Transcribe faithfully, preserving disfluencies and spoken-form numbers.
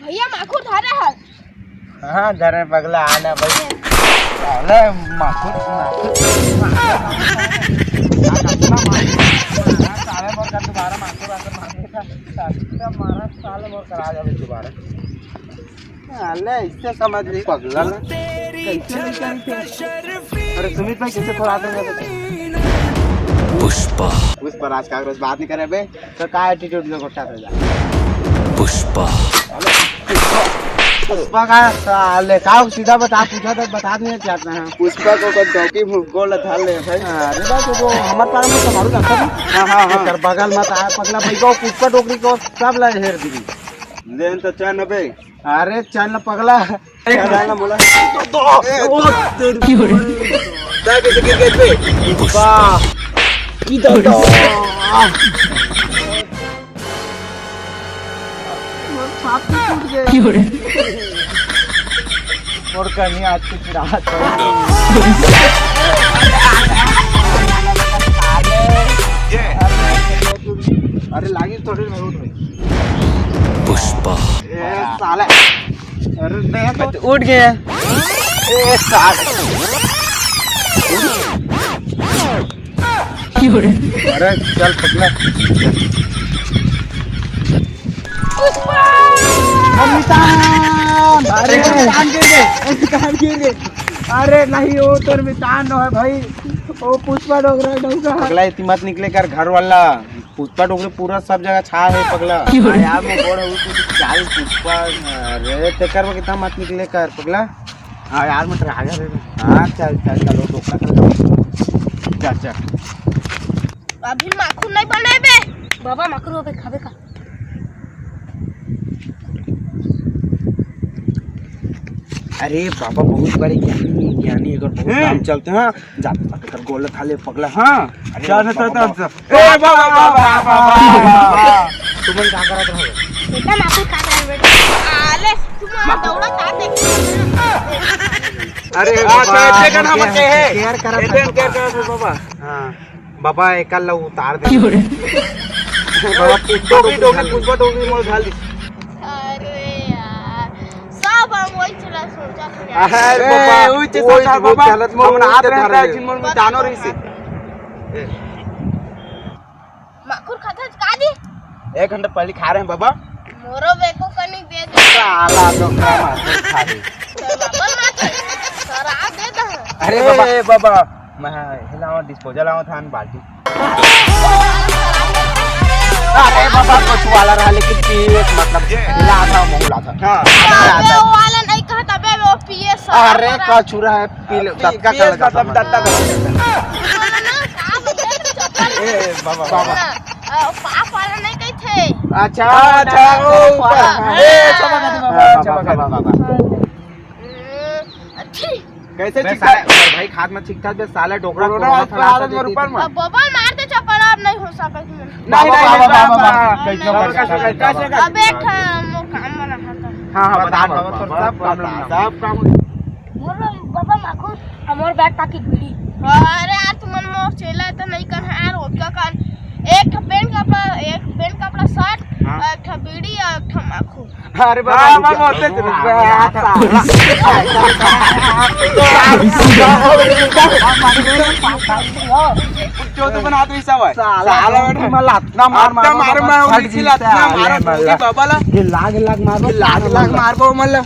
भैया माखुर धरे हस। हाँ, धरे पगला, आना भाई। साले माखुर, माखुर, माखुर। साले मोर कर दोबारा माखुर, माखुर, माखुर। साले मारा, साले मोर करा जाबे दोबारा। साले ऐसे समझ ले पगला ना। कैसे नहीं करते? अरे सुमित भाई, कैसे खोला देंगे? पुष्पा। पुष्पा राज कांग्रेस बात नहीं करे बे। तो का एटीट्यूड में गोठा था जा? पुष्पा। पुष्पा का साले का सीधा बता, पूछा तो बता नहीं चाहते हैं। पुष्पा को कौन टोकी मुंह गोल धर ले भाई। अरे बा, तो वो हमारे पास में तो मारू जाता है। हाँ, हाँ, हाँ। एकर बगल में तो आया पगला भाई को, पुष्पा डोकरी को सब ला हेर दी। लेन तो चैन बे। अरे चैन पगला। एक गाना बोला। ए, ओ, तेरी। दा कैसे गिर गए पे? वाह। की दादा। छाती टूट गई। और कहीं आज की रात। अरे लागी थोड़ी में उठ गई। पुष्पा। ए, साला। अरे, नहीं तो मैं तो उठ गया। ए, साला। अरे, चल, पकड़ा। अमिताभ! अरे, अरे, कान गिर गए, कान गिर गए। अरे, नहीं, वो तो अमिताभ न है भाई, वो पुष्पा डोगरा डोगरा। पगला, इतनी मत निकले कर घर वाला। पुष्पा डोकरे पूरा सब जगह छा है पगला। हाँ यार, मैं बोल रहा हूँ, तू चाल पुष्पा। अरे, तेकर में कितना मत निकले कर पगला। हाँ यार, मैं तो आ गया रे। हाँ, चल, चल, चलो, डोकरा कर दो। चल, चल। अभी माखुर नहीं बने बे। बाबा, माखुर हो बे, खाबे का? अरे बाबा, बहुत बड़े ज्ञानी, ज्ञानी, अगर बहुत हैं? काम चलते हैं, जाते जाते कर गोल खा ले पगला। हाँ, अरे चल, बाबा, चल, चल, बाबा। चल। ए बाबा, बाबा, बाबा, बाबा। तुमन का करत रहो? एकदम आपको का करत रहो? आले, तुम दौड़ा का देख। अरे हाँ, बाबा, तो एक जगह हम के हैं। केयर करत एदन रहो। केयर करत रहो बाबा। हाँ। बाबा, एकर ला उतार दे। बाबा, पुष्पा डोकरी, डोकरी, पुष्पा डोकरी मोर घाल दे। अरे यार, सब हम वही चला सोचा था यार। अरे ए, बाबा, वही चीज वही सोचा चीज बाबा। चलत मोर हम नाच रहे हैं, जिन मोर में दानो रही से। माखुर खाता है का जी? एक घंटा पहले खा रहे हैं बाबा। मोरो बेको कनी दे दे। साला तो का माखुर खा रहे। तो बाबा माखुर सरा दे दे। अरे बाबा। ए बाबा, मैं हिलावा डिस्पोजल आवा था बाल्टी। अरे बाबा, कुछ वाला रहा, लेकिन पीएस मतलब हिला था, मुंह ला था। हाँ। अबे वो वाला नहीं कहता बे, वो पीएस। अरे कचुरा है, पी ले, पी-, दबका पीएस कर लगा मतलब था। दबका। ए बाबा, बाबा। पाप वाला नहीं कहते। अच्छा, अच्छा, ओ, ए, बाबा, बाबा, बाबा, बाबा। हम्म, अच्छी। कैसे बे, चिखा? साले, भाई, खात में चिखा दे, साले, डोकरा कोरोना कोरोना वायरस फैला फैला दे, दे, ऊपर में। अब बबल मार दे, चपल अब नहीं हो सकत है। नहीं, बाबा, नहीं, बाबा, नहीं, बाबा, बाबा, बाबा। कैसे, कैसे, कैसे, कैसे? अब एक ठा, वो काम वाला है तो। हाँ, हाँ, बता, बता, बता, बता, बता, बता, बता, बता। सब काम। मोर बाबा माखुर, हमर बैग पाकिट बीड़ी। अरे यार, तुमन मोर चेला तो नहीं कर यार, ओतका कर। एक ठा पेंट कपड़ा, एक पेंट कपड़ा शर्ट, हाँ। एक ठा बीड़ी और एक ठा माखुर। अरे बाबा, हाँ, रुक जा। बाबा, होते तो रुक जा, हाँ, साला। चोद बना दो, ऐसा भाई। साला, साला, बेटा। मैं लातना मार, अतना मार, मार, मार, मैं फट उंगली से गई, लातना साले, मारो, मल्ला। उंगली बाबा ला। ये लाग, लाग मारो, ये लाग, साला, लाग मल्ला। मार, बाबा, मल्ला।